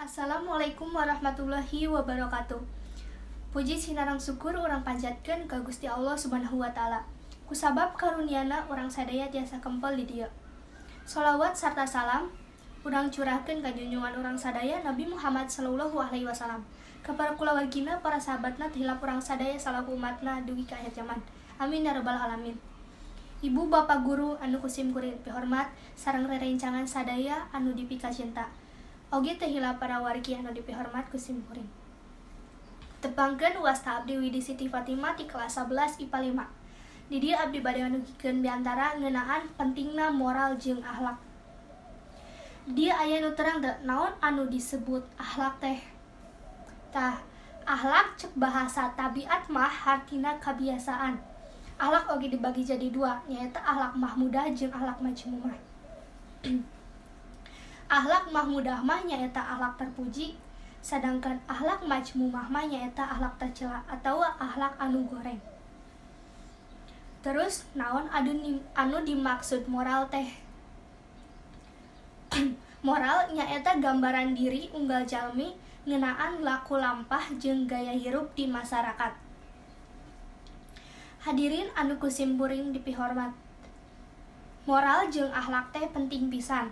Assalamualaikum warahmatullahi wabarakatuh. Puji sinareng syukur urang panjatkeun ka Gusti Allah Subhanahu wa Ta'ala. Kusabab karuniana urang sadaya tiasa kempel di dieu. Sholawat sarta salam urang curahkeun ka junjungan urang sadaya, Nabi Muhammad sallallahu alaihi wasallam, ka para kulawargina, para sahabatna, hilap urang sadaya salaku umatna dugi ka akhir zaman. Amin ya rabbal alamin. Ibu bapak guru anu ku sim kuring dipihormat sareng rerencangan sadaya anu dipikacinta. Oge teu hilap para wargi anu dipihormat ku sim kuring. Tepangkeun, wasta abdi Widi Siti Fatimah ti kelas 11 IPA 5. Di dieu abdi bade ngadugikeun biantara ngeunaan pentingna moral jeung akhlak. Dieu aya nu terang teu, naon anu disebut akhlak teh? Tah, akhlak cek bahasa tabiat mah hartina kabiasaan. Akhlak oge dibagi jadi dua, nyaeta akhlak mahmudah jeung akhlak majmumah. Akhlak mahmudah mah nyaeta akhlak terpuji, sedangkan akhlak majmumah mah nyaeta akhlak tercela atau akhlak anu goreng. Terus naon anu dimaksud moral teh? Moral nyaeta gambaran diri unggal jalmi ngeunaan laku lampah jeung gaya hirup di masyarakat. Hadirin anu ku simkuring dipihormat, moral jeung akhlak teh penting pisan.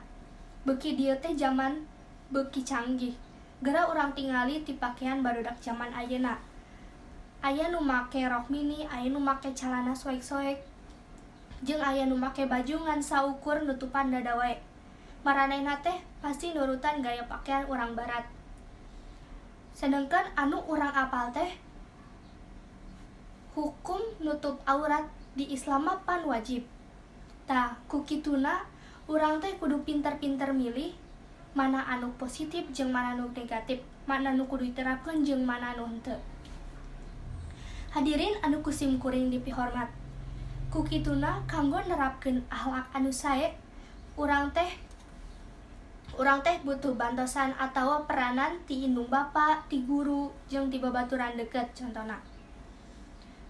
Beuki dieu teh zaman beuki canggih. Geura urang tingali ti pakaian barudak zaman ayeuna. Aya nu make rok mini, aya nu make calana soek-soek, jeung aya nu make baju ngan saukur nutupan dada wae. Maranehna teh pasti nurutan gaya pakaian urang barat. Sedangkan anu urang apal teh, hukum nutup aurat di Islam mah pan wajib. Tah, ku kituna urang teh kudu pinter-pinter milih mana anu positif jeung mana nu negatif, mana nu kudu diterapkeun jeung mana nu henteu. Hadirin anu ku sim kuring dipihormat, ku kituna kanggo nerapkeun akhlak anu sae, urang teh butuh bantosan atawa peranan ti indung bapa, ti guru, jeung ti babaturan deket contona.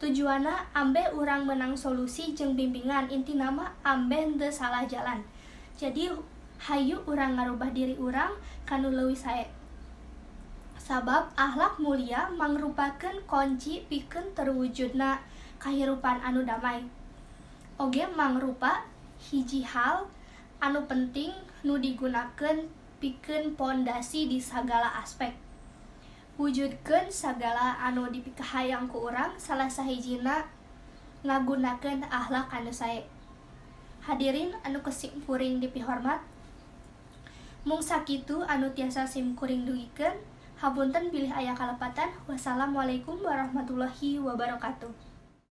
Tujuanna ambeh urang menang solusi jeung bimbingan, intina mah ambeh henteu salah jalan. Jadi hayu urang ngarubah diri urang kanu leuwih sae, sabab akhlak mulia mangrupakeun kunci pikeun terwujudna kahirupan anu damai. Oge mangrupa hiji hal anu penting nu digunakeun pikeun pondasi di sagala aspek. Wujudkeun sagala anu dipikahayang ku urang, salah sahijina ngagunakeun akhlak anu sae. Hadirin anu ku simkuring dipihormat, mung sakitu anu tiasa sim kuring dugikeun. Hapunten bilih aya kalepatan. Wassalamualaikum warahmatullahi wabarakatuh.